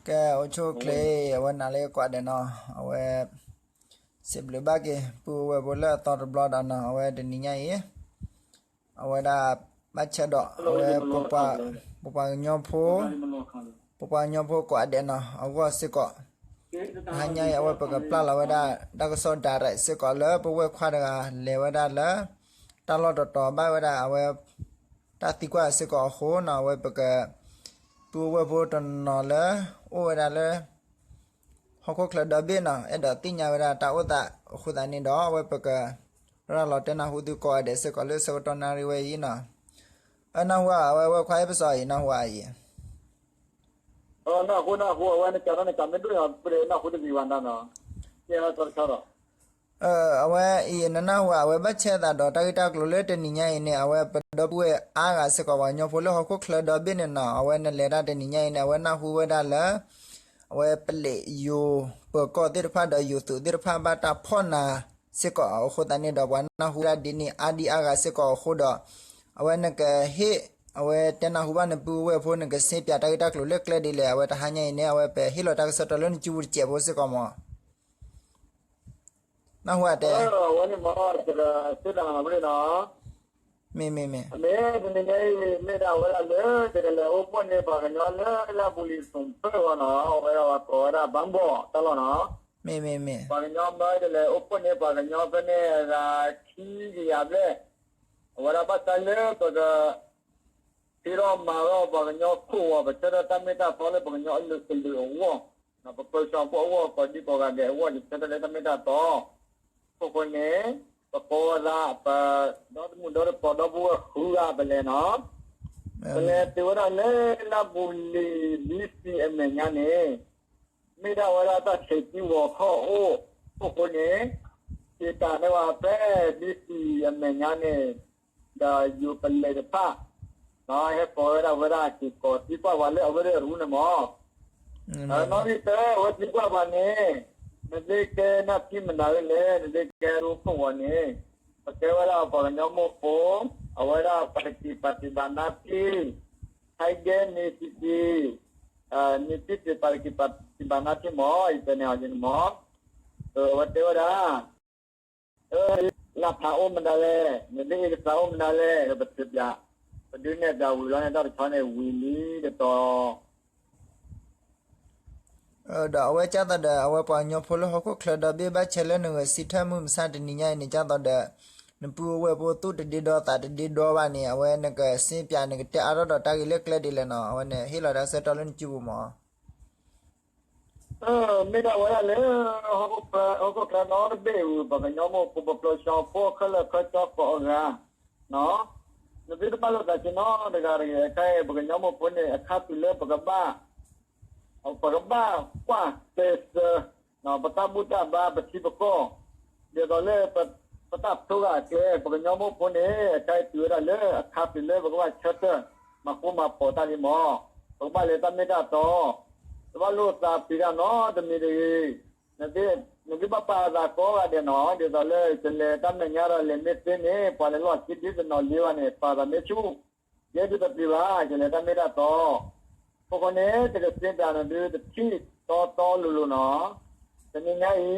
ကဲ အိၣ်ဆူၣ်အိၣ်ချ့ အဝဲနၤလၢကိးဂၤဒဲးနီၤ, အဝဲ စံးဘျုးဘၣ်က့ၤ ပုၢ်ဝဲၢ်ဖိလၢအသီတဘျီဒီးနီၤ, အဝဲတနံၤညါအံၤ အဝဲဒၣ် ဘၣ်ဆၢဒီး အဝဲ ပပှၤကညီဖိ ပပှၤကညီဖိကိးဂၤဒဲးနီၤ အဂီၢ်စ့ၢ်ကီး, တဟါညါအံၤ အဝဲပကပျၢ်လီၤဝဲဒၣ် တၢ်ကစီၣ် direct စ့ၢ်ကီးလၢပဝဲၢ်ခွါတဂၤလဲၤဝဲဒၣ်လၢ တၢ်လီၢ်တတီၤဘၣ်ဝဲဒၣ် အဝဲ တၢ်သံကွၢ်စ့ၢ်ကီးအဃိနီၤ, အဝဲပက ပုၢ်ဝဲၢ်ဖိတနီၤလၢ အိၣ်ဝဲဒၣ်လၢ ဟီၣ်ခိၣ်ချၢဒီဘ့ၣ်နီၤ အဲၣ်ဒိးသ့ၣ်ညါဝဲဒၣ်တၢ်အိၣ်သးအဃိသတးန့ၣ်ဒီး အဝဲပက ရၤလီၤတဲနၢ်ဟူသုကိးဂၤဒဲးစ့ၢ်ကီးလၢဆၢကတီၢ်နၣ်ရံၣ်ဝဲအံၤနီၤ, အနၢ်ဟူဧါ အဝဲဝဲၢ်ခွါအဲၣ်ပစီအံၤ နၢ်ဟူဧါအံၤ နၢ်ဟူ နၢ်ဟူ အဝဲနကးထီၣ်နကးမ့ၢ်ဒိၣ်ညါ ပနၢ်ဟူတဂ့ၤဘၣ်နၤနီၤ, ကဲထီၣ်တခါဒီး အဝဲအံၤ နနၢ်ဟူဧါ အဝဲဘၣ်ဆၢသးဒီးတၢ်ဂ့ၢ်တၢ်ကျိၤလၢတနံၤညါအံၤန့ၣ် အဝဲပဒီပုၢ်ဝဲၢ်အါဂၤစ့ၢ်ကီး ပှၤကညီဖိလၢဟီၣ်ခိၣ်ချၢဒီဘ့ၣ်န့ၣ်နီၤ, အဝဲနလဲၤတၢ်တနံၤညါအံၤန့ၣ် အဝဲနၢ်ဟူဝဲဒၣ်လၢ အဝဲပလံးယိၤပၢၤကီၢ်သ့ၣ်တဖၣ်ဒီးယိၤသုးသ့ၣ်တဖၣ်ဘၣ်တၢ်ဖီၣ်နၤစ့ၢ်ကီးအဃိသတးန့ၣ်ဒီး ပှၤနၢ်ဟူဝဲဒၣ်ဒ်န့ၣ်အါဒံအါဂၤစ့ၢ်ကီးအဃိဒီး အဝဲနကဟ့ၣ် အဝဲတဲနၢ်ဟူဘၣ်နပုၢ်ဝဲၢ်ဖိ နကစ့ပၠးတၢ်ဂ့ၢ်တၢ်ကျိၤလၢကျဲဒ်လဲၣ် အဝဲတဟါညါအံၤန့ၣ် အဝဲပဟ့ၣ်လီၤတၢ်ကစီၣ်တီလၢနစုပူၤတစဲးဖိစ့ၢ်ကီးမး နၢ်ဟူဧါတဲ အဝဲန့ၣ်မ့ၢ် တကစ့တၢ်မၤဝဲနီၤ, မ့ၢ်မ့ၢ်မ့ၢ်, အမ့ၢ်တနံၤညါအံၤ မ့ၢ်ဒၣ်ဝဲဒၣ်လၢ တကလဲၤအိၣ်ဖှိၣ်န့ၢ်ပှၤကညီလၢလၢပူၤလံၤသူၣ်ဖျၢၣ်အဂီၢ်နီၤ, အဝဲဒၣ်ပှၤကိးဝဲဒၣ်ဘၣ်ဘီၣ်တၢ်လီၢ်နီၤ, မ့ၢ်မ့ၢ်မ့ၢ်, ပှၤကညီမ့ၢ်တလဲၤအိၣ်ဖှိၣ်န့ၢ်ပှၤကညီဖဲန့ၣ်အဂၤခံကယၤဘျဲၣ်, အဝဲဒၣ်ဘၣ်ဆၣ်လၢပက ဟ့ၣ်ထီၣ်မၤထီၣ်ပှၤကညီခိၣ်ဂီၤ ပဆၢထၢၣ်တၢ်မ့ၢ်တၢ်တီလၢပှၤကညီအလုၢ်အလၢ်အဂီၢ်, ပပၢၤစီၤဖိအဂီၢ် ကိးဒံကိးဂၤဒဲးအဂီၢ် ယဆၢထၢၣ်လၢတၢ်မ့ၢ်တၢ်တီ, အဃိန့ၣ် ပကိးသး ပဒီတမုၢ်ဒီတကိးဒီပုၢ်ဝဲၢ်ဃုဂၤပလဲၤနီၤ, ပလဲၤတုၤဝဲဒၣ်လၢလၢပူၤလံၤ ဘံစံၣ်အမဲာ်ညါန့ၣ် မ့ၢ်ဒၣ်ဝဲဒၣ်တၢ်ဆဲးသံဝီၤခီၣ်အိၣ်, အဃိန့ၣ် က့ၤတၢ်န့ၢ်ဝဲဖဲ ဘံစံၣ်အမဲာ်ညါန့ၣ် ဒီးယိၤပလဲးတဖၣ် ဟဲကိးဝဲဒၣ်ဝဲဒၣ်က့ၤကိးသံကွၢ်ပှၤလၢအဝဲသ့ၣ်အရူန့ၣ်မး, နီၣ်ဂံၢ်တၢ အဝဲသံကွၢ်ပှၤန့ၣ် နသ့ကဲနၢ်ထံမနုၤလဲၣ် နသ့ကဲရူခိၣ်ဂီၤန့ၣ်, ပကဲဝဲဒၣ်ပှၤကညီမိၢ်ဖိ, အဝဲဒၣ်ပတက့ၤပာ်တံၢ်ဘၣ်နါထံ, ဟဲကဲန့ၣ်တံၢ်တံၢ် နံၣ်တံၢ်တံၢ်ပာ်တက့ၤပာ်တံၢ်ဘၣ်နါထံမး ယတဲန့ၣ်အီၤယန့ၣ်မး, အဝဲတဲဝဲဒၣ် လၢဖးအိၣ်မနုၤလဲၣ်, နဒ်အ့ၣ်ကစၢ်အိၣ်မနုၤလဲၣ်, ပစံးပၠး, ပဒုးနဲၣ်ပၠးဝံၤလီၤန့ၣ် တၢ်တခီန့ၣ်ဝံၤလံတတီၤ ဒီးအဝဲကၢ်သီဒီး အဝဲပှၤကညီဖိလၢဟီၣ်ခိၣ်ချၢဒီဘ့ၣ် ဘၣ်ဆၢလၢနဂဲၤစံးထၢၣ်မုၢ်မဆါတနံၤညါအံၤန့ၣ် ကၢ်သီဒီး နပုၢ်ဝဲၢ်ဖိသူၣ်တဒ့ဒီသးတဒ့ဒီဘၣ်န့ၣ် အဝဲနကစ့ပၠး နကတဲအါထီၣ်ဒီးတၢ်ဂ့ၢ်လၢကျဲဒ်လဲၣ်နီၤ, အဝဲန့ၣ်ဟ့ၣ်လီၤတၢ်ဆၢကတီၢ်လၢနစုပူၤမး မ့ၢ်ဒၣ်ဝဲဒၣ်လၢ ဟီၣ်ခိၣ်ချၢဒီတဘ့ၣ်အံၤ ပှၤကညီမိၢ်ဖိ ပပၢၤစီၤဖိခဲလၢာ်ခဲဆ့ကိးအဂၤ, နသုတဘၣ်လိာ်သးက့ၤနီတဂၤတဂ့ၤ, ခဲအံၤ ပှၤကညီမိၢ်ဖိန့ၣ် အခါတုၤလၢပကဘၣ် ပကဘၣ်ကွၢ်တဲစၢၤ ပတၢ်ဘူၣ်တၢ်ဘါ ပထံပကီၢ်, ဒ်သိးလၢ ပတၢ်ဖျိဂၢ်အကျဲ ပှၤကညီမိၢ်ဖိန့ၣ် အခဲအံၤတုၤဝဲဒၣ်လၢအခါတုၤလၢပကဘၣ်ဆၢထၢၣ် မၤဃူမၤဖိးတၢ်လံမး, ပကဘၣ်လဲၤတၢ်မ့ၢ်တၢ်တီ, တဘၣ်လိာ်သးပျံၤတၢ်နီတမံၤတဂ့ၤ, နသုဘၣ်ပာ်သးကိးဂၤဒဲးနီၤ, ဒ်သိးလၢယလဲၤတၢ်မဲာ်ညါဒီးလဲၤမ့ၢ်သ့န့ၣ် ပှၤလဲၤလီၢ်ခံဒ်သိးနီၢ်လ့ဝဲန့ၣ် ပာ်သးမ့ၢ်ဆူၣ်, ယဲဒုးတပျံၤဘၣ် ယလဲၤတၢ်မ့ၢ်တၢ်တီ, အဃိဃိန့ၣ် တကစ့တၢ်နဒုးတထံၣ်တီတီလိၤလိၤနီၤ, တနံၤညါအံၤ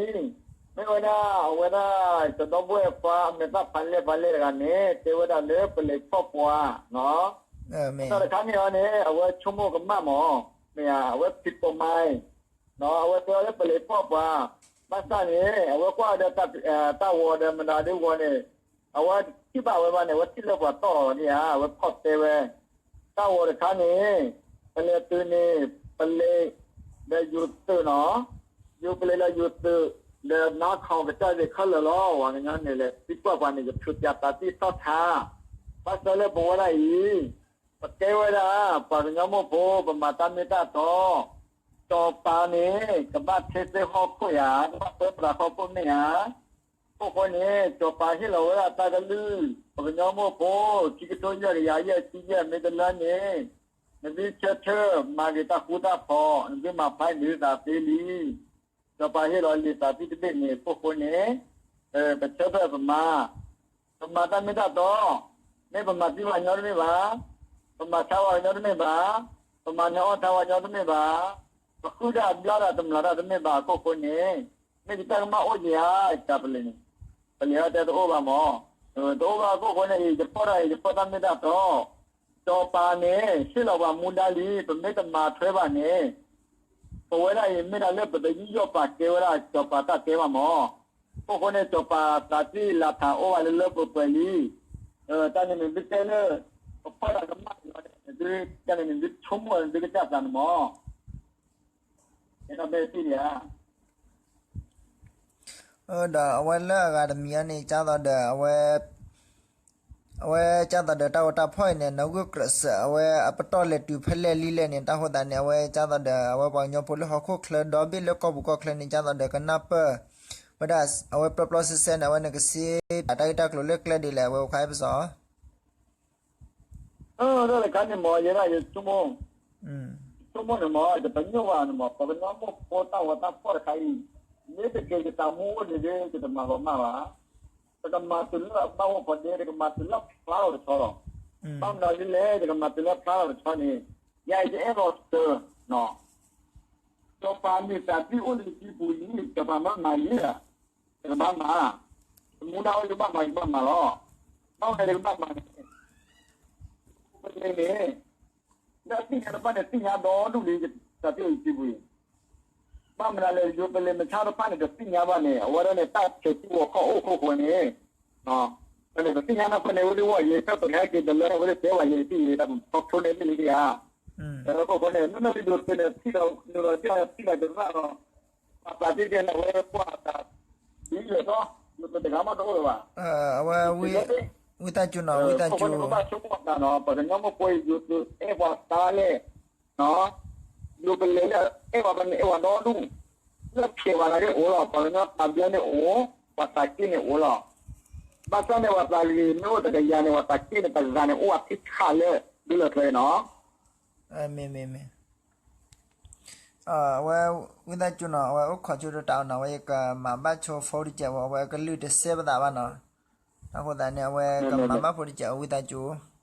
မ့ၢ်ဝဲဒၣ်အဝဲဒၣ် ကဒီပုၢ်ဝဲၢ်ခွါအမဲာ်သၣ်ဖးလဲၢ်ဖးလဲၢ်တဂၤန့ၣ် တဲဝဲဒၣ်လၢပလဲၤဖီၣ်ပှၤနီၤ, တၢ်တခါန့ၣ်အီၤန့ၣ် အဝဲဆိကမိၣ်ကမၣ်မး, မ့ၢ်ဧါ အဝဲဖံးပိာ်မါအံၤ အဝဲတဲအီၤလၢပလဲၤဖီၣ်ပှၤ, ဘၣ်ဆၣ်န့ၣ် အဝဲကွၢ်ဒီးတၢ်ဂီၤဒီးမတၤဒ်ဂီၤန့ၣ်, အဝဲထံၣ်ဘၣ်ဝဲဘၣ်န့ၣ် အဝဲထံၣ်လၢပှၤတီၢ်အီၤန့ၣ်ဧါ, အဝဲဖီၣ်တဲဝဲ, တၢ်ဂီၤတခါန့ၣ် ပလဲၤတုၤန့ၣ် ပလဲၤဒီးယိၤသုးနီၤ, ယိၤပလဲၤဒီးယိၤသုး ဒီးနါခီၣ်ကစၢ်ဂ့ၤခဲလၢာ်လီၤ, ပှၤကညီန့ၣ်လဲၤသံကွၢ်ပှၤန့ၣ် ယထုးပၠးသးသံသီၣ်ထါ, ဘၣ်ဆၣ်လၢပဝဲဒၣ်အံၤ ပကဲဝဲဒၣ် ပှၤကညီမိၢ်ဖိ ပမၤတၢ်မ့ၢ်တၢ်တီ, စီၤပၤန့ၣ် ကဘၣ်ထဲသ့ဟီၣ်ခိၣ်ဧါ, ကဘၣ်ပၢသးဟီၣ်ခိၣ်မ့ၢ်ဧါ, အဃိဃိန့ၣ် စီၤပၤဟ့ၣ်လီၤဝဲဒၣ်တၢ်ကလုၢ် ပှၤကညီမိၢ်ဖိ ခံကထိယဲၢ်ကယၤယဲၢ်ဆံယဲၢ် မ့ၢ်တလၢန့ၣ် နသုဆၢထၢၣ်မၤဂ့ၤတၢ်ဃူတၢ်ဖိး, နသုမၤဖးန့ၢ်သးသ့လံ. စီၤပၤဟ့ၣ်လီၤလံာ်သးသံတဘ့ၣ်န့ၣ် အဃိဃိန့ၣ် ပဆၢထၢၣ်ပမၤ ပမၤတၢ်မ့ၢ်တၢ်တီ, မ့ၢ်ပမၤသံပှၤကညီတမ့ၢ်ဘၣ်, ပမၤဆါပှၤကညီတမ့ၢ်ဘၣ်, ပမၤနၢၤအီၣ်ဆါပှၤကညီတမ့ၢ်ဘၣ်, ပဃုတၢ်ဘျါတၢ်တမျၢ်တၢ်တမ့ၢ်ဘၣ်အခိၣ်ဃိန့ၣ်, မ့ၢ်ယတၢ်ကမၣ်အိၣ်ယၤ, ယတၢ်ပလံၤန့ၣ်, ပလံၤအီၤတဲတအိၣ်ဘၣ်မၢ်, တအိၣ်ဘၣ်အခိၣ်ဃိန့ၣ် အံၤ ယဖီၣ်တၢ်အံၤ ယဖီၣ်တၢ်မ့ၢ်တၢ်တီ, စီၤပၤန့ၣ် ဟ့ၣ်လီၤပှၤမူဒါလံ, ပမ့ၢ်တမၤထွဲဘၣ်န့ၣ်, ပဝဲဒၣ်အံၤ မ့ၢ်ဒၣ်လၢပတယူးယီၣ်ပာ်ကဲဝဲဒၣ်စီၤပၤတၢ်တဲဘၣ်မၢ်. အခိၣ်ဃိန့ၣ် စီၤပၤသးသံလးထၢအိၣ်ဘၣ်လၢလၢပှဲၤပှဲၤလံ. တၢ်န့ၣ်န့ၣ် ဒုးတဲလၢ ပဖီၣ်တၢ်ကမၣ်န့ၣ်, တၢ်န့ၣ်န့ၣ် ဒုးဆိကမိၣ်ဒုးကစၢ်သးန့ၣ်မၢ်. အဲၣ်ဒိးဘဲသ့ၣ်ဧါ. ဒီးအဝဲလၢအဂၤတမံၤအံၤန့ၣ် ကၢ်သိးဒီး အဝဲ အဝဲကၢ်သိးဒီးတၢ်ဂီၤတၢ်ဖီၣ်အံၤန့ၣ် နီၣ်ဂံၢ်ကြၢးစၢး အဝဲအပတီၢ်လဲၤတုၤဖဲလဲၣ်လံလဲၣ်န့ၣ် တၢ်ဃိသတးန့ၣ် အဝဲကၢ်သိးဒီး အဝဲပှၤကညီဖိလၢဟီၣ်ခိၣ်ချၢဒီဘ့ၣ်လၢကီၢ်ပူၤကီၢ်ချၢန့ၣ် ကၢ်သိးဒီးကနၢ်ပၢၢ် ဝဲဒၣ်အဝဲပျီပျီစဲစဲန့ၣ် အဝဲန့ၣ်ကစ့ပာ်တၢ်ဂ့ၢ်တၢ်ကျိၤလၢကျဲဒ်လဲၣ် အဝဲအိၣ်ခါအံၤပစီ တၢ်တခါန့ၣ်မၢ် ယဲဒၣ်ယဆိကမိၣ်, ဆိကမိၣ်န့ၣ်မၢ် ယပညိၣ်ဘၣ်န့ၣ်မၢ် ပှၤကညီမိၢ်ဖိတၢ်ဂီၤတၢ်ဖီၣ်တခါအံၤ, မ့ၢ်တက့ၤယသးမူအိၣ်န့ၣ်ဒီး ယတမၤလီၤမၢ်ဘၣ်. တကမၤတုၤလၢအဘၣ်အိၣ်ဖီဒဲ တကမၤတုၤလၢဖျါလီၤတဆီလီၤ. ဘၣ်မနုၤဒ်လဲၣ် တကမၤတုၤလၢဖျါလီၤတဆီန့ၣ်, ယၤယအဲၣ်လီၤစၢၤ စီၤပၤမ့ၢ်သးသံအိၣ်လၢယစုပူၤလံ စီၤပၤမၤမၤယဲဧါ, တကဘၣ်မၤ, မူဒါအိၣ်ယဘၣ်မၤ ယဘၣ်မၤလီၤ. ဘၣ်မနုၤတကဘၣ်မၤန့ၣ်, ပလဲၤန့ၣ်, လၢအသ့ၣ်ညါတဖၣ်န့ၣ် သ့ၣ်ညါဒီဒူၣ်လံ တၢ်သ့ၣ်ညါစုပူၤအံၤ, ဘၣ်မနုၤလဲၣ် ယိၤပလဲၤမဆါတဖၣ်န့ၣ် တသ့ၣ်ညါဘၣ်န့ၣ် အဝဲဒၣ်န့ၣ် တၢ်ဆဲးကျိးဂီၤခီၣ်အိၣ်ခိၣ်ဃိန့ၣ်, ပလဲၤတသ့ၣ်ညါနီၢ်ခိန့ၣ် ဝဲဒၣ်ဝဲယဲ ဖဲပဟဲက့ၤတလၢဝဲဒၣ်တဲဝဲယဲသ့ၣ်ယဲ တၢ်ထီၣ်ချိန့ၣ်သ့ၣ်လံဧါ, တၢ်ခိၣ်ဃိန့ၣ် မ့မ့ၢ်လၢယိၤပလဲၤန့ၣ် ထံၣ်ဒီးနုာ်လီၤတၢ်သံလီၤတရၣ်လီၤ, ပှၤသးသ့ၣ်တဲန့ၣ် အဝဲပှၤသး ဒ်လဲၣ်သီ, ယိၤပတဂၤမ့ၢ်တအိၣ်လၢၤဘၣ်, အဝဲ, ဝံသးစူၤနီၤ ဝံသးစူၤ, ခိၣ်ဃိန့ၣ် ပဘၣ်ဆိကမိၣ်သးနီၤ ပှၤကညီမိၢ်ဖိယိၤပအဲၣ်ပှၤသးလဲၣ်, ယိၤပလဲၤလၢအဲၣ်ပှၤဘၣ်န့ၣ် အဲၣ်ပှၤဒီဒူၣ်, လၢဖျဲးပှၤသးန့ၣ်အိၣ်လီၤ ပှၤကညီသးဘျၢန့ၣ်အိၣ်, ပှၤသးက့န့ၣ်အိၣ်လီၤ, ဘၣ်ဆၣ်န့ၣ် ပှၤသးဂ့ၤမ့ၢ်အိၣ်တကယၤန့ၣ် ပှၤသးက့န့ၣ် ပသးန့ၣ်အိၣ်အထံဆးလၢ ဒုလီၤထွဲနီၤ မ့ၢ်မ့ၢ်မ့ၢ်, အဝဲ, ဝံသးစူၤနီၤ အဝဲအိၣ်ခိးဆိတတးနီၤ အဝဲယကမၤဘၣ်ဆိ phone တစဲးဖိ အဝဲကလုၢ်တစဲးပသးဘၣ်နီၤ, အဃိသတးန့ၣ် အဝဲကမၤဘၣ်ဖိတစဲး ဝံသးစူၤ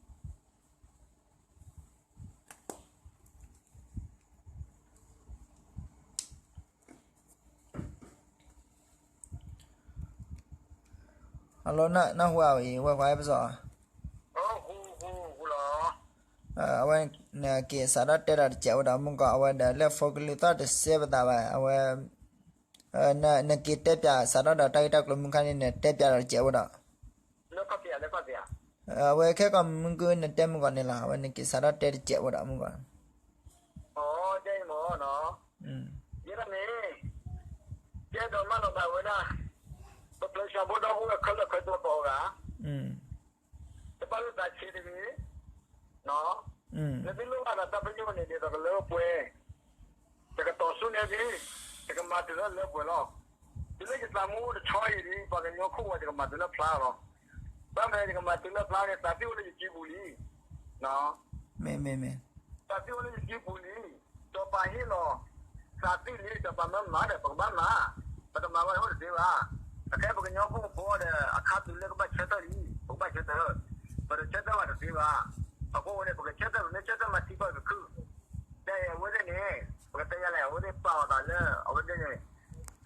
Hello နၢ်ဟူအီၤအံၤ ဝဲခွါပစီၤ, အဝဲနက့ၤစးထီၣ်တဲဒီးတစဲးဝဲဒီးမုၢ်ကီၢ် အဝဲဒီးလၢ phone ကလုၢ်သီၣ်တစဲးပသးဘၣ် အဝဲ, နက့ၤတဲပၠးစးထီၣ်ဒီးတၢ်ဂ့ၢ်တၢ်ကျိၤမုၢ်ခါန့ၣ် နတဲပၠးဒီးတစဲးဝဲဒီး, အဝဲခဲကီးမုၢ်ကနတဲမုၢ်ကီၢ်န့ၣ်လီၤ အဝဲနက့ၤစးထီၣ်တဲတစဲးဝဲဒီးမုၢ်ကီၢ် ယဲဒၣ်န့ၣ်, ယအဲၣ်ဒိးမၢလီၤဘၣ်ဝဲဒၣ်, ပပျဲၢ်စၢ်ဖိဒီပုၢ်ဝဲၢ်ခဲလၢာ်ခဲဆ့ကိးဂၤ, တဘၣ်လိာ်သးဆံးတဂ့ၤ, နသုလိၣ်ဘၣ်ဒီးတၢ်ပညိၣ်န့ၣ် ဒ်သိးကလၢပှဲၤ, တကတီၤဆူန့ၣ်ဒ်, တကမၤတုၤလၢလၢပှဲၤလီၤ. တုၤလၢယသးမူအိၣ်တဆီအံၤဒ် ပှၤကညီခိၣ်ဝဲ ယကမၤတုၤလၢဖျါလီၤ. ဘၣ်မနုၤယကမၤတုၤလၢဖျါန့ၣ် သးသံအိၣ်လၢယစုပူၤလံ မ့ၢ်မ့ၢ်မ့ၢ်, သးသံအိၣ်လၢယစုပူၤလံ, စီၤပၤဟ့ၣ်လီၤ, သးသံလံ စီၤပၤမၢမၤဒီး ပကဘၣ်မၤ, ပတမၤဘၣ်အိၣ်တသ့ဘၣ်. အခဲပကညီဖိဖိဒီး အခါတုၤလၢကဘၣ်ဆၢထၢၣ်လံ ပကဘၣ်ဆၢထၢၣ်, ပတဆၢထၢၣ်ဘၣ်တသ့ဘၣ်. အဃိန့ၣ် ပကဆၢထၢၣ် ပမ့ၢ်ဆၢထၢၣ်မၤထံကီၢ်ကခု, ဒီးအဝဲသ့ၣ်န့ၣ် ပကတဲယၤလဲၣ် အဝဲသ့ၣ်ပာ်အီၤသးလၢ အဝဲသ့ၣ်န့ၣ်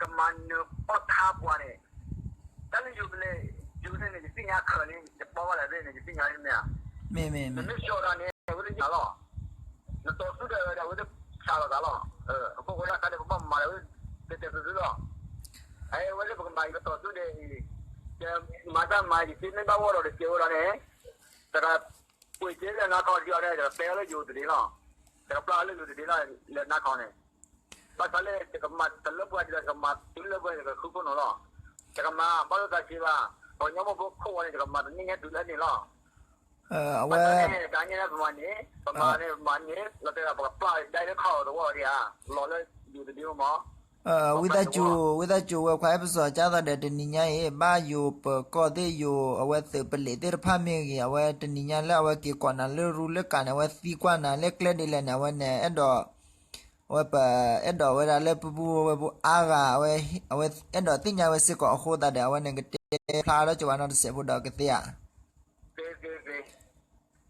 ကမၤနၢၤပီၢ်ထါပှၤန့ၣ် တၢ်လၢယိၤပလဲၤ, ယိၤန့ၣ်န့ၣ် ယသ့ၣ်ညါခဲလၢာ်န့ၣ် ယပီၢ်ဘၣ်လဲၣ်သ့ၣ်န့ၣ် ယသ့ၣ်ညါလံမ့ၢ်ဧါ. မ့ၢ်မ့ၢ်မ့ၢ်, နမ့ၢ်ဆှီၣ်တၢ်န့ၣ် အဝဲသ့ၣ်ယၤလီၤ, နတီၤသူဒီးဝဲဒၣ် အဝဲသ့ၣ်ဆးလီၤသးလီၤ. အဃိဃိဒၣ်ခါန့ၣ် ပဘၣ်မၤလၢ တဲတဲသုသုလီၤ. အဝဲသ့ၣ်ပကမၤအံၤ ကတီၤသူဒီးအံၤ, ယမၤတၢ်မၤ ယစ့မ့ၢ်ဘၣ်ဝီၢ်ဒီးတစဲးဝဲဒီးန့ၣ်, တကပှ့ၤစ့လၢနါခီဒ်အီၤန့ၣ် တကပျၢ်လၢယိၤတဒ့လီၤ. တကပျၢ်လၢယိၤတဒ့လီၤ လၢနါခီန့ၣ် ဘၣ်ဆၣ်လၢ တကမၤတလၢပှဲၤဒီး တကမၤတုၤလၢပှဲၤ တကဃုခိၣ်နီၤလီၤ. တကမၤဘၣ်လိာ်သးဆံးဘၣ်, ပှၤကညီမိၢ်ဖိခိၣ်ဝဲန့ၣ် တကမၤတန့ၢ်ညါတုၤလၢန့ၣ်လီၤ. အဝဲ, ဘၣ်ဆၣ်န့ၣ် တၢ်ညါန့ၣ်ပမၤန့ၣ်, ပမၤန့ၣ် ပမၤန့ၣ် လီၤတဲာ်ဒီး ပကပျၢ်ဒၣ်လၢခီၣ်တဝီၢ်ဒံးဧါ, လီၤလၢယိၤတဒ့မး ဝံသးစူၤ, ဝံသးစူၤ ဝဲခွါအဲၣ်ပစီၤ ကၢ်သီးဒီးတနံၤညါအံၤ ဘၣ်ယိၤပၢၤကီၢ်သ့ၣ်ယိၤ အဝဲသုးပလံးသ့ၣ်တဖၣ်မ့ၢ်ဂ့ၤ အဝဲတနံၤညါလၢအဝဲက့ၤကိးနၤလၢရူလၢကၤန့ၣ် အဝဲသံကွၢ်နၤလၢကျဲဒ်လဲၣ်န့ၣ် အဝဲန့ၣ်အဲၣ်ဒိး, အဝဲပအဲၣ်ဒိးဝဲဒၣ်လၢပပုၢ်ဝဲၢ်ဖိအါဂၤ အဝဲအဲၣ်ဒိးသ့ၣ်ညါဝဲစ့ၢ်ကီးအဃိသတးဒီး အဝဲန့ၣ်ကတဲဖျါထီၣ်က့ၤဝဲနီတစဲးဖိဒီးကသ့ဧါ.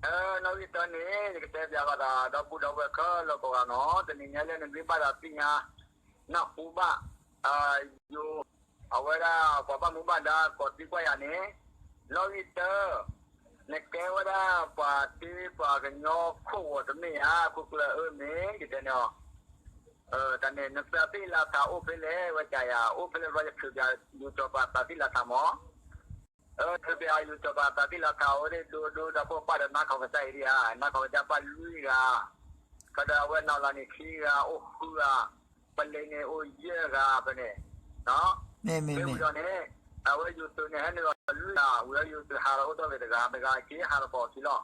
နီၣ်ဂံၢ်တၢန့ၣ် ယကတဲပျးဘၣ်သး ဒီပုၢ်ဒီဝဲၢ်ခဲလၢာ်ကိးဂၤနီၤ, တနံၤညါလၢနမ့ၢ်ဘၣ်သးသ့ၣ်ညါ နၢ်ဟူဘၣ် ယိၤ အဝဲဒၣ်ပှၤဘၣ်မူဘၣ်ဒါကိးသံကွၢ်ယၤန့ၣ်, နီၣ်ဂံၢ်တၢ နကဲဝဲဒၣ်ပှၤတ့ပှၤကညီခိၣ်ဂီၤတမ့ၢ်ဧါ, ခိၣ်ကျၢၢ်အၢမ့ၢ် ယတဲန့ၣ်အီၤ, တၢ်န့ၣ် နသးသ့ၣ်လၤထးအိၣ်ဖဲလဲၣ်, ဝဲကယၤအိၣ်ဖဲလဲၣ်ဘျီ ယချုးပျးယိၤစီၤပၤသးသ့ၣ်လၤထးမး အၢ တဘျီယိၤစီၤပၤသးသ့ၣ်လၤထး အဝဲသ့ၣ်ဒိဒိဒီး ဖိပၢ်ဒီးနါခီၣ်ကစၢ်အံၤဒံးဧါ, နါခီၣ်ကစၢ်ပၢ်လွံၢ်ဂၤ, ကဒီးအဝဲနီၢ်လီၤန့ၣ်ခံဂၤ အိၣ်ဃုဂၤ, ပလံၤန့ၣ်အိၣ်ယဲၢ်ဂၤဖဲန့ၣ်, မ့ၢ်ဝံၤဒီးန့ၣ် အဝဲယိၤသုးန့ၣ် ဟဲနုာ်လီၤလွံၢ်ဂၤ, ဝံၤဒီးယိၤသုးဟးလီၤအိၣ်ထီၣ်က့ၤတဂၤ, တဂၤက့ၤဟးလီၤပိာ်ခံလီၤ.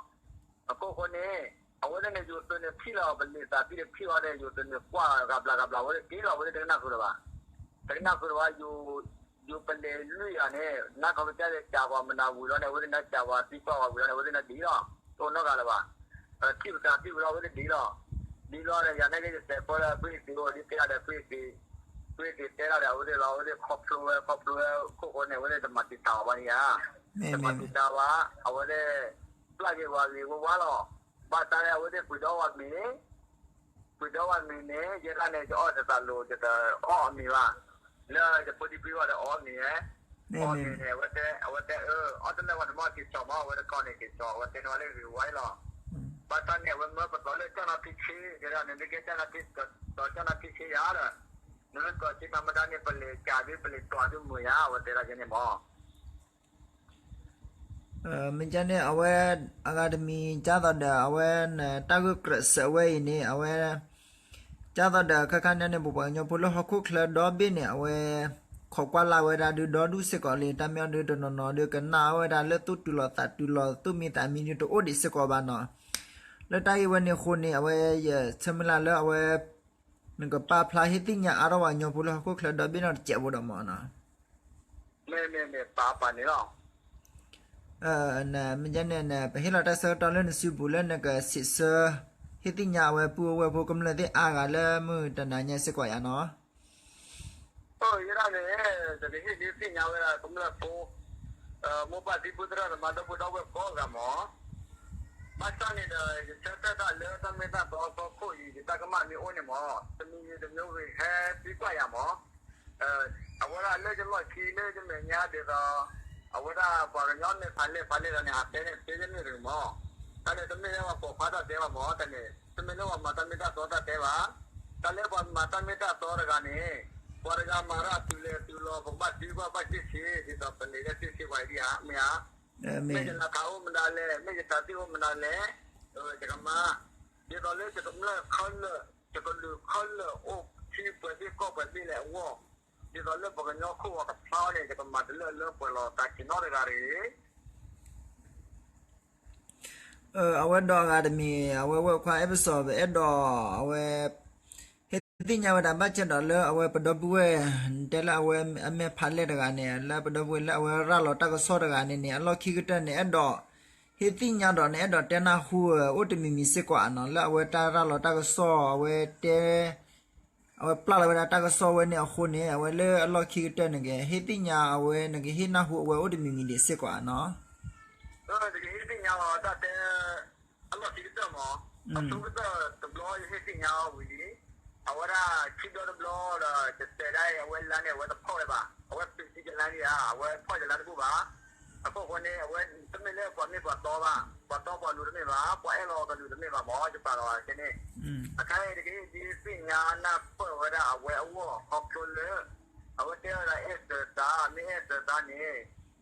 အခိၣ်ဃိန့ၣ် အဝဲသ့ၣ်န့ၣ် ယိၤသုးန့ၣ်ထံၣ်လီၤပလံၤသးသံတထံၣ်အီၤန့ၣ် ယိၤသုးန့ၣ်ကွၢ်ဂၤဘျးဂၤဘျး အဝဲသ့ၣ်က့ၤလီၤ အဝဲသ့ၣ်တကနၣ်ဃုာ်လၢၤဘၣ်, တကနၣ်ဃုာ်လၢၤဘၣ် ယိၤပလံၤလွံၢ်ဂၤန့ၣ် နါခီၣ်ကစၢ်စံးပှၤမနၤဝံၤလီၤန့ၣ် အဝဲသ့ၣ်န့ၣ်စံးပှၤသံကွၢ်ဝံၤလီၤန့ၣ် အဝဲသ့ၣ်န့ၣ်ဒ်လီၤ, တအိၣ်နီတဂၤလၢၤဘၣ်, ထံၣ်ပသးသံဝံၤလီၤ အဝဲသ့ၣ်ဒ်လီၤ, ဒ်လီၤဒီး ယၤန့ၣ်က့ယတဲဖီလၢ ဖုအ့သ့ၣ်အိၣ်ဒ်တဲဒၣ်ဒီး ဖုအ့သ့ၣ်, ဖုအ့သ့ၣ်တဲဒၣ်ဒီး အဝဲသ့ၣ်လီၤ အဝဲသ့ၣ်ခီဖျိဝဲ ခီဖျိဝဲခိၣ်ဃိန့ၣ် အဝဲသ့ၣ်တမၤတံာ်တာ်အီၤဘၣ်န့ၣ်ဧါ, တမၤတံာ်တာ်ဘၣ်, အဝဲသ့ၣ် ပျၢ်က့ၤဝၤဂ့ၤဝါဝါလီၤ, ဘၣ်ဆၣ်န့ၣ် အဝဲသ့ၣ်ပှ့ၤဒီဝၤမ့ၤ ပှ့ၤဒီဝၤမ့ၤန့ၣ် ယဲဒၣ်န့ၣ် ယအီၣ်တသးလိၤ ယတအီၣ်အမ့ၤဘၣ်, လၢယဖိဒံဖုဝဲဒီးအီၣ်မ့ၤဧါ, အီၣ်မ့ၤန့ၣ် အဝဲတဲ အဝဲတဲအၢ အီၣ်တလၢာ်ဝဲတမီၢ်က့ၤဆီမီၢ် အဝဲတကီၢ်န့ၣ်က့ၤဆီ အဝဲတဲန့ၢ်ဝဲလၢဂ့ၤဝါလီၤ, ဘၣ်ဆၣ်န့ၣ် အဝဲမၢပသီလၢကၠီၣ်နီၣ်ထံဆ့ ယဲဒၣ်န့ၣ် နကဲကၠီၣ်နီၣ်ထံ ကၠီၣ်နီၣ်ထံဆ့ယၤဒီး နမ့ၢ်ကီၢ်ဆ့တၢ်မတၤန့ၣ် ပလဲၤကးသု ပလဲၤတွၤသုမုာ်ယၤ အဝဲတဲဒၣ်ကဲန့ၣ်မီၢ် မ့ၢ်ကန့ၣ် အဝဲ အဂၤတမံၤ ကၢ်သိးဒီး အဝဲနတၢ်ဂုာ်ကျဲးစၢးဝဲအံၤန့ၣ် အဝဲ ကၢ်သိးဒီး ခါခါန့ၣ်န့ၣ် ပပှၤကညီဖိလၢဟီၣ်ခိၣ်ချၢဒီဘ့ၣ်န့ၣ် အဝဲ ခိးကွၢ်လၢ်ဝဲဒၣ်ဒုးဒီဒူၣ်စ့ၢ်ကီးလံ တၢ်မ့ၢ်အီၤဒုးတနီၤနီၤဒုးကနၣ်ဝဲဒၣ်လၢသူၣ်တုၤလီၤသးတုၤလီၤ သူၣ်မံသးမံဒုးတအိၣ်ဒံးစ့ၢ်ကီးဘၣ်နီၤ. လၢတၢ်ဂ့ၢ်ဝဲန့ၣ်အဃိန့ၣ် အဝဲယဆၢမုၢ်လၢ်လၢအဝဲ နကပာ်ဖျါဟ့ၣ်သ့ၣ်ညါအါထီၣ်ပှၤကညီဖိလၢဟီၣ်ခိၣ်ချၢဒီဘ့ၣ်နီၤတစဲးဖိဒီးမီၢ်နီၤ မ့မ့ၢ်မ့ၢ်ပာ်ပာ်န့ၣ်လီၤ. မ့ၢ်န့ၣ် ပဟ့ၣ်လီၤတၢ်ဆၢကတီၢ်လၢနစုပူၤလၢနကစံးဆၢ ဟ့ၣ်သ့ၣ်ညါအဝဲပုၢ်ဝဲၢ်ဖိကမျၢၢ်သ့ၣ်အါဂၤလၢမုၢ်တနၤညါစ့ၢ်ကီးယၤနီၤ. ယဲဒၣ်န့ၣ် ယကဟ့ၣ်ဒုးသ့ၣ်ညါဝဲဒၣ်ကမျၢၢ်ဖိ မိၢ်ပၢ်ဖံဖုသရၣ်သမါဒီပုၢ်ဒီဝဲၢ်ကိးဂၤမီၢ် ဘၣ်ဆၣ်န့ၣ်ဒီး ယဆၢထၢၣ်တၢ်လၢတၢ်မ့ၢ်တၢ်တီအဖီခိၣ်အံၤ ယတၢ်ကမၣ်မ့ၢ်အိၣ်န့ၣ်မီၢ် တမံၤဂ့ၤတမံၤဂ့ၤ ဟဲသံကွၢ်ယၤမီၢ် အဝဲဒၣ်လၢယလီၢ်ခံလၢယမဲာ်ညါဒ်သိး အဝဲဒၣ်ပှၤကညီမ့ၢ်ဖးလဲၢ်ဖးလဲၢ်ဒီးန့ၣ် အတဲန့ၣ်တဲယဲၢ်န့ၣ်တဂ့ၤမီၢ် တၢ်န့ၣ်တမ့ၢ်လၢပှၤပိာ်ခွါတၢ်တဲဘၣ်မီၢ် တၢ်န့ၣ် တမ့ၢ်လၢပှၤမၤတၢ်မ့ၢ်တၢ်တီတၢ်တဲဘၣ် တၢ်လၢပှၤမၤတၢ်မ့ၢ်တၢ်တီတဂၤန့ၣ် ပှၤတဂၤမၤတၢ်တုၤလဲၤတုၤလီၤ ပကဘၣ်ဒုးဘၣ်ဘၣ်စ့ၢ်ကီး ဒ်သိးပလဲၤလၢစ့ၢ်ကီးပှၤအံၤဒံးဧါ မ့ၢ်ဧါ မ့ၢ်ယလၤထးအိၣ်မနုၤလဲၣ် မ့ၢ်ယတၢ်သ့ၣ်အိၣ်မနုၤလဲၣ် ယကမၤ ဒ်သိးလၢယကမျၢၢ်ခဲလၢာ် ယကလုာ်ခဲလၢာ်အိၣ်ထံပှဲၤသ့ၣ်ကီၢ်ပှဲၤသ့ၣ်လဲၣ်အဂီၢ် ဒ်သိးလၢပှၤကညီခိၣ်ဂီၤကဖျါန့ၣ် ယကမၤတလၢာ်လၢပှဲၤလီၤတၢ်ဆ့ၣ်နီၤတဂၤတဂ့ၤ အဝဲဒီးအဂၤတမံၤ အဝဲဝဲၢ်ခွါအဲၣ်ပစီၣ် ပအဲၣ်ဒိး အဝဲ ဟ့ၣ်သ့ၣ်ညါဝဲဒၣ်ဘၣ်ဆၣ်ဒီးလၢအဝဲပဒီပုၢ်ဝဲၢ် တဲလၢအဝဲအမဲာ်ဖးလဲၢ်တဂၤန့ၣ် လၢပဒီပုၢ်ဝဲၢ်လၢအဝဲရၤလီၤတၢ်ကစီၣ်တဂၤန့ၣ်န့ၣ် အလီၢ်ခံကတၢၢ်န့ၣ် အဲၣ်ဒိး ဟ့ၣ်သ့ၣ်ညါဒီးန့ၣ် အဲၣ်ဒိးတဲနၢ်ဟူအိၣ်တမံၤမံၤစ့ၢ်ကီးဧါနီၤ လၢအဝဲတၢ်ရၤလီၤတၢ်ကစီၣ် အဝဲတဲ အဝဲပျၢ်လီၤဝဲဒၣ်တၢ်ကစီၣ်ဝဲန့ၣ်အဃိန့ၣ် အဝဲလၢအလီၢ်ခံကတၢၢ်န့ၣ်က့ၤ ဟ့ၣ်သ့ၣ်ညါအဝဲ နကဟ့ၣ်နၢ်ဟူအဝဲအိၣ်တမံၤမံၤဒံးစ့ၢ်ကီးဧါနီၤ. ယကဟ့ၣ်သ့ၣ်ညါလီၤတၢ်တဲ အလီၢ်ခံကတၢၢ်မး အဆိကတၢၢ်တဘျီယဟ့ၣ်သ့ၣ်ညါဝံၤလံ အဝဲဒၣ်ခံဘျီတဘျီဒီး ယတဲဒၣ်အံၤ အဝဲလါန့ၣ် အဝဲတဖီၣ်ဝဲဘၣ် အဝဲပ့ၤစံယလါန့ၣ်ဧါ အဝဲဖီၣ်ယလါတဘူၣ်ဘၣ် အခိၣ်ဃိန့ၣ် အဝဲတမ့ၢ်လၢပှၤမ့ၢ်ပှၤတီဘၣ် ပှၤတီပှၤလိၤတမ့ၢ်ဘၣ် ပှၤအဲၣ်လီၤကလုာ်တမ့ၢ်ဘၣ်မး ယပာ်လီၤဘၣ်ခဲန့ၣ် အခါအံၤတက့ၢ် ဒ်သ့ၣ်ညါနၢ်ပၢၢ်ဝဲဒၣ်အဝဲအဂီၢ် ခီဖျိလၢ အဝဲတဲဝဲဒၣ်အဲၣ်စၢၤသး မ့ၢ်အဲၣ်စၢၤသးန့ၣ်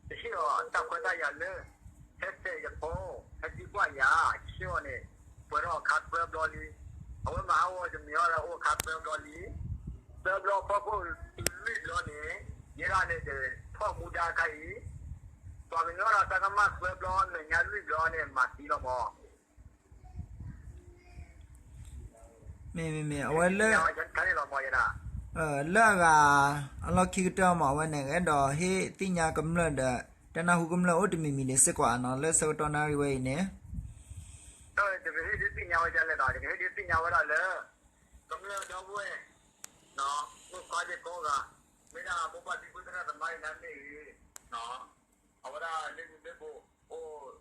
တဟ့ၣ်အီၤတၢ်ခွဲးတၢ်ယာ်လၢ ဟဲတဲယဖိ ဟဲသံကွၢ်ယၤ ဆ့ၣ်အီၤန့ၣ် ပှဲၤထီၣ်အခါသၢဘျီလံ အဝဲမၤဟးဂီၤယမံၤအီၤဒီး အိၣ်အခါသၢဘျီလံ သၢဘျီဖီခိၣ်တုၤလွံၢ်ဘျီန့ၣ် ယဲဒၣ်န့ၣ် ယထီၣ်မူဒါအခါအံၤ ပှၤကညီဒီးတၢ်ကမၣ်သၢဘျီ မဲာ်ညါလွံၢ်ဘျီန့ၣ် မၤသံလီၤမး မ့မ့မ့ၢ် အဝဲလၢ လၢအဂၤ အလီၢ်ခံကတၢၢ်မး အဝဲန့ၣ် အဲၣ်ဒိးဟ့ၣ်သ့ၣ်ညါကမျၢၢ်ဒီး တဲနၢ်ဟူကမျၢၢ်အိၣ်တမံၤမံၤဒံးစ့ၢ်ကီးဧါနီၤ လၢဆၢကတီၢ်နၣ်ရံၣ်ဝဲအံၤန့ၣ် ယကဟ့ၣ်ဒုးသ့ၣ်ညါဝဲဒၣ်လဲၣ်ဒီး ယကဟ့ၣ်ဒုးသ့ၣ်ညါဝဲဒၣ်လၢ ကမျၢၢ်ဒီပုၢ်ဝဲၢ် မိၢ်ပၢ်သ့ၣ်ကိးဂၤ မ့ၢ်ဒၣ်မိၢ်ပၢ်ဖံဖုသရၣ်သမါအံၤန့ၣ်မ့ၢ်ဂ့ၤ အဝဲဒၣ်လၢဂုၢ်လၢဘိ အိၣ်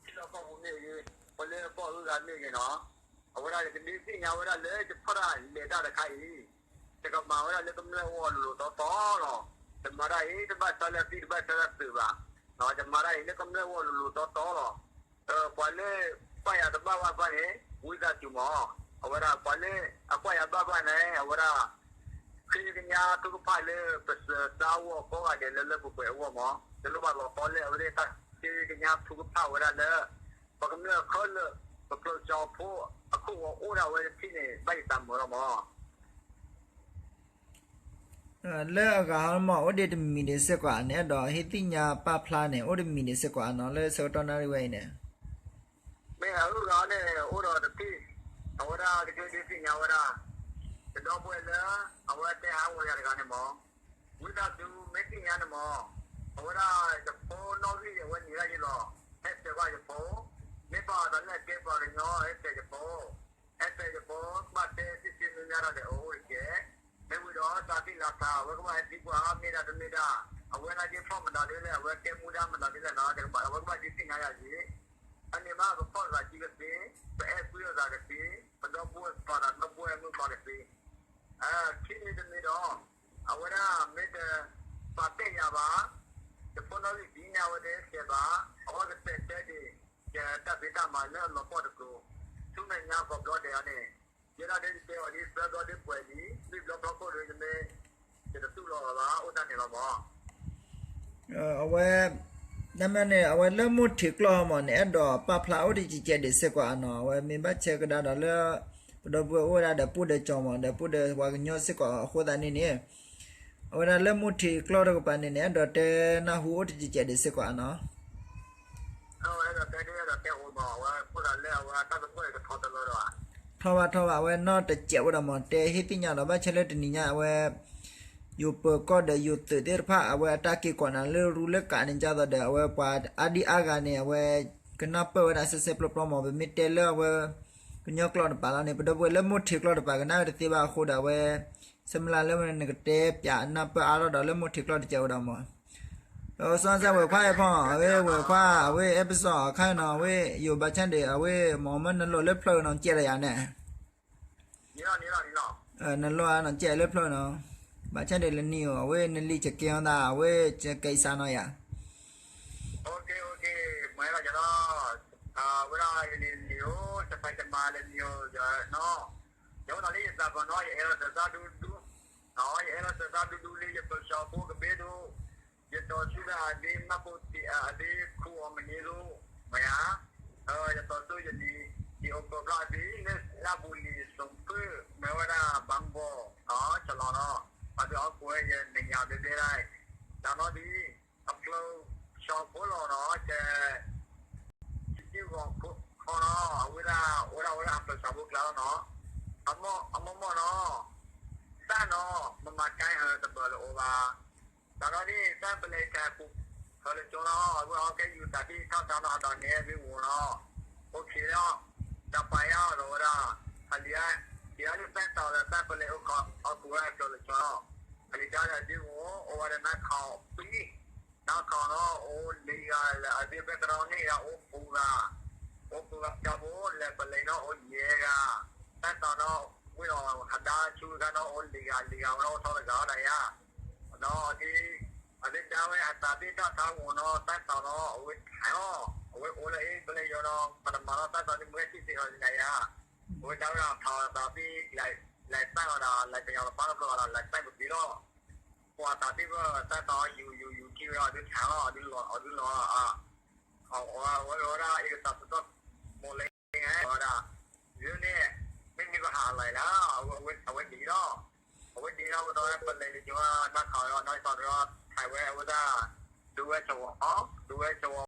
ထံလီၢ်ကီၢ်ပူၤမ့ၢ်ဂ့ၤ ပှၤလၢအဘီၣ်အဂုၤအဂၤမ့ၢ်ဂ့ၤနီၤ, အဝဲဒၣ်ကဒုးသ့ၣ်ညါဝဲဒၣ်လၢယဖီၣ်တၢ်လဲၤတၢ်တခါအံၤ, ယကမၤဝဲဒၣ်လၢကမျၢၢ်အဂီၢ်လိၤလိၤတီတီလီၤ. ယမၤတၢ်အံၤ တဘၣ်ဆၢလၢအပံၢ်တဘၣ်ဆၢလၢအသုးဘၣ်, ယမၤတၢ်အံၤလၢကမျၢၢ်အဂီၢ်လိၤလိၤတီတီလီၤ. ပှၤလၢကွၢ်ယၤတဘၣ်ဘၣ်ဘၣ်န့ၣ် ဝံသးစူၤမး, အဝဲဒၣ်ပှၤလၢအကွၢ်ယၤဘၣ်ဘၣ်န့ၣ် အဝဲဒၣ် ဃ့ကညးထုကဖၣ်လၢပစၢၤသးအဂီၢ်ကိးဂၤဒဲးလၢလၢပှဲၤပှဲၤအဂီၢ်မး, တလိၣ်ဘၣ်လီၤဃီလၢအဝဲသ့ၣ်တၢ်ဃ့ကညးထုကဖၣ်ဝဲဒၣ်လၢ ပှၤကမျၢၢ်ခဲလၢာ် ပဖျိးစီၤဖိ အခိၣ်ဂီၤအိၣ်ဒၣ်ဝဲတထံၣ်န့ၣ် ဘၣ်ယသးမုာ်လီၤမး. လၢအဂၤဟီမး အိၣ်ဒံးတမံၤဒံးစ့ၢ်ကီး နအဲၣ်ဒိးဟ့ၣ်သ့ၣ်ညါပာ်ဖျါန့ၣ် အိၣ်တမံၤဒံးစ့ၢ်ကီးနီၤ လၢဆၢကတီၢ်နၣ်ရံၣ်ဝဲအံၤန့ၣ် မ့ၢ်အဂၤန့ၣ် အိၣ်ဒီးတထံၣ်, အဝဲဒၣ်ကဒုးသ့ၣ်ညါဝဲဒၣ် တဒီပုၢ်ဝဲၢ်လၢ အဝဲတဲဟးဂီၤယၤတဂၤန့ၣ်မး, ဝံသးစူၤမ့ၢ်သ့ၣ်ညါန့ၣ်မး, အဝဲဒၣ်ယဖိနီၣ်ဂံၢ်အဝဲနံၤလၢယလီၤ, ဟဲစဲးကွၢ်ယဖိ, မ့ၢ်ပာ်အသးလၢအကဲပှၤကညီ ဟဲစဲးယဖိ ဟဲစဲးယဖိ ဘၣ်တဲသ့ၣ်သ့ၣ်မ့ၢ်မ့ၢ်ဒီးလဲၤအိၣ်အိၣ်တကဲ, မ့ၢ်ဝံၤဒီးတၢ်သံၣ်လၤသး အဝဲကဘၣ်ဟဲသံကွၢ်မ့ၢ်ဒၣ်တမ့ၢ်ဒၣ်, အဝဲနာ်က့ဖီၣ်မတၤဒ်လဲၣ် အဝဲကဲမူဒါမတၤဒ်လဲၣ်နီၤ အဝဲကဘၣ်ဒုးသ့ၣ်ညါယၤယံၤ, အန့ၣ်မးပဖီၣ်လိာ်သးစုကသ့, ပအဲၣ်ကွံလိာ်သးကသ့, ပဒီပုၢ်ဝဲၢ်ပာ်သးဒီပုၢ်ဝဲၢ်မုၣ်ကီၢ်ကသ့ ခံမံၤတမံၤဒီး အဝဲဒၣ်မ့ၢ်တပာ်တဲာ်ယၤဘၣ်, ယဖိနီၣ်ဂံၢ်ဒ်န့ၣ် အဝဲတဟဲစဲးဘၣ်, အဝဲကတဲာ်တဲဒံး ယတၢ်ဖံးတၢ်မၤလၢအလီၤပှီၢ်တကျိၤ, ဆူမဲာ်ညါကီးဘျီဒဲးအီၤန့ၣ်, ယဲဒၣ်ဒ်ယတဲအီၤဒ်သၢဘျီဒ်ပှဲၤလံ, လွံၢ်ဘျီဖီခိၣ်ဒီးယမ့ၢ် ယတတူၢ်လိာ်အီၤဘၣ် အိၣ်တၢ်န့ၣ်လီၤမး. အဝဲ နမ့ၢ်န့ၣ် အဝဲလၢမိၢ်ထံးကျီၢ်မး နအဲၣ်ဒိးပာ်ဖျါအိၣ်တကဲးကဲးဒံးစ့ၢ်ကီးဧါနီၤ, အဝဲမ့ၢ်ဘၣ်ဆၢကဒါဒီးလၢ ပဒီပုၢ်ဝဲၢ်အိၣ်ဝဲဒၣ်ဒီးပူၤဒီးကၠီမး ဒီးပူၤဒီးပှၤကညီစ့ၢ်ကီးအဃိသတးန့ၣ်န့ၣ်, အဝဲဒၣ်လၢမိၢ်ထံးကျီၢ်တကပၤန့ၣ်န့ၣ် အဲၣ်ဒိးတဲနၢ်ဟူအိၣ်တကဲးကဲးဒံးစ့ၢ်ကီးဧါနီၤ. ထီၣ်ဘၣ်ထီၣ်ဘၣ် အဝဲနီၢ်တစဲးဝဲဒၣ်မး တဲဟ့ၣ်သ့ၣ်ညါဒီး ဘၣ်ဆၢလၢတနံၤညါအဝဲ ယိၤပၢၤကီၢ်ဒီးယိၤသုးသ့ၣ်တဖၣ် အဝဲအတၢ်က့ၤကိးနၤလၢရူလၢကးန့ၣ် ဒ်သိးဒီး အဝဲပှၤအါဒံအါဂၤန့ၣ် အဝဲကနၢ်ပၢၢ်ဝဲဒၣ်စဲစဲပျီပျီမး ပမ့ၢ်တဲလၢအဝဲ ကညီကျိာ်တပၤလီၤန့ၣ် ပဒီပုၢ်ဝဲၢ်လၢမိၢ်ထံးကျိာ်တပၤ ကနၣ်ဝဲတသ့ဘၣ်အဃိဒီး အဝဲ ဆၢမုၢ်လၢ်လၢဝဲန့ၣ် နကတဲပၠးနၢ်ပၢၢ်အါထီၣ်ဒီးလၢမိၢ်ထံးကျိာ်တစဲးဝဲဒၣ်မး. စီၤစၢ်ဝဲၤခွါအဖီ အဝဲဝဲၤခွါ အဝဲ episode အခါနီၤ အဝဲ ယိၤဘၣ်ဆၣ်ဒီး အဝဲ မ့ၢ်မ့ၢ်နလိၣ်လၢဖျၢၣ်နီၤ ကဲဒီးယၤန့ၣ် နလိၣ်ဧါနီၤ ကဲလၢဖျၢၣ်နီၤ ဘၣ်ဆၣ်ဒီးလၢနံၤဧိၤ အဝဲနလံာ်ကကဲအီၤသး အဝဲကကဲအံၤစးနီၤယၤ မ့ၢ်လီၤ ဝဲဒၣ်ယလံာ်ဧိၤ တဖၣ်တမၤလၢနံၤဧိၤနီၤ ယအိၣ်ဒီးလၢယသးပှၢ်နီၤ ယအဲၣ်လီၤစၢၤသးဒူဒူ ယအဲၣ်လီၤစၢၤသးဒူဒူလၢယပၢၤစီၤဖိကဘ့ၣ်ဒိၣ် ယတီၤဆူဒၣ်အဒ့မၢ်ဖိတံၢ်အဒ့ခူအီၤမနုၤဒိၣ် မ့ၢ်ဧါ ယတီၤဆူယလံာ် ယအိၣ်ကီၢ်ဘျီအဒ့လၢလၢပူၤလံၤစိၤဖုၣ် မ့ၢ်ဝဲဒၣ်ဘၣ်ဘီၣ် ဆလီၤနီၤ အဒုးအီၣ်ကိးဝဲယမဲာ်ညါဘျဲဘျဲဒၣ် တၢ်နီၤဒ် အဖျိးစီၤဖိလီၤနီၤ က ယစုဂီၤခီနီၤ အဝဲဒၣ် အိၣ်ဒၣ်ဝဲဒၣ်အဖျိးစီၤဖိကျါလီၤနီၤ အမိၢ်မိၢ်နီၤ သၣ်နီၤ မမၤကဲဟၢတဘၢလၢအိၣ်ဘၣ် တၢ်နီၤဒ် သၣ်ပလဲၤတၢ်ပူၤ ဟၢလၢကၠိနီၤ အဝဲအီၣ်ကဲယူၤသးဘံၣ်ထီၣ်တၢ်နီၤ အဒီးန့ၢ်ဝံၤဝံၤနီၤ အိၣ်ခ့လီၤ တၢ်ပာ်ယါအီၤဒီးဝဲဒၣ် အလံၤ က့ၤအီၤလၢသၣ်တီၤလၢသၣ်ပလဲၤအိၣ်ခီ အီၣ်ကူဝဲအဖျိးလၢကၠိနီၤ အလံၤတၢ်ဒီးဒ်ဝံၤ အိၣ်ဝဲဒၣ်နါခီၣ်ပံ နီၢ်ခီၣ်နီၤ အိၣ်လံၤဂၤလၢအဒ့ဘဲကရီန့ၣ်ဂၤ အိၣ်ပူၤဂၤ အိၣ်ပူၤဂၤကၠီဖိ လဲၤပလဲၤနီၤ အိၣ်ယဲၢ်ဂၤ သၣ်တီၤနီၤ ဝ့ၢ်ဒီးဟဒါဆူဂၤနီၤ အိၣ်လံၤဂၤ လံၤဂၤဝဲနီၤ အိၣ်ထီၣ်တဂၤလီၤဒၣ်ယါ နီၤဒ် အဒ့ဒါဝဲအသးဘ့ၣ်ထီၣ်ထါဂီၤနီၤ သၣ်တီၤနီၤ အဝဲထါအီၤ အဝဲအိၣ်လၢအ့ၣ်ပလဲၤယီၤနီၤ ပတမၤနီၤ သၣ်တီၤန့ၣ် မ့ၢ်ထံၣ်သ့ၣ်အီၤဒၣ်ယါ အဝဲဒါဝဲဒၣ်ထါအသးဘ့ၣ် လဲၤသၣ်အီၤဒၣ် လဲၤပညီလပၢ်တဖျိအီၤဒီး လဲၤသၣ်ပက့ၤလီၤ ပှၤသးဘ့ၣ်ဘၣ် သၣ်တီၤယူၤယူၤယူၤ ထံၣ်ဝဲအီၤဒုးထါလီၤ အဒုးလီၤ အဒုးလီၤ အဝဲဝဲဒၣ် အ့ၣ်ကသးပတီၢ် မိၢ်လၢ ဝဲဒၣ် ယန့ၣ် မ့မ့ၢ်ပဟးလီၤလၢ အဝဲဒ်လီၤ အဝဲဒ်လီၤ ပတီၢ်ပလဲၤလံကဝဲ နၢ်ခီၣ်လီၤ နီၢ်စီၤဒီး ထါဝဲအဝဲဒၣ် ဒူဝဲကဝီၤ ဒူဝဲကဝီၤ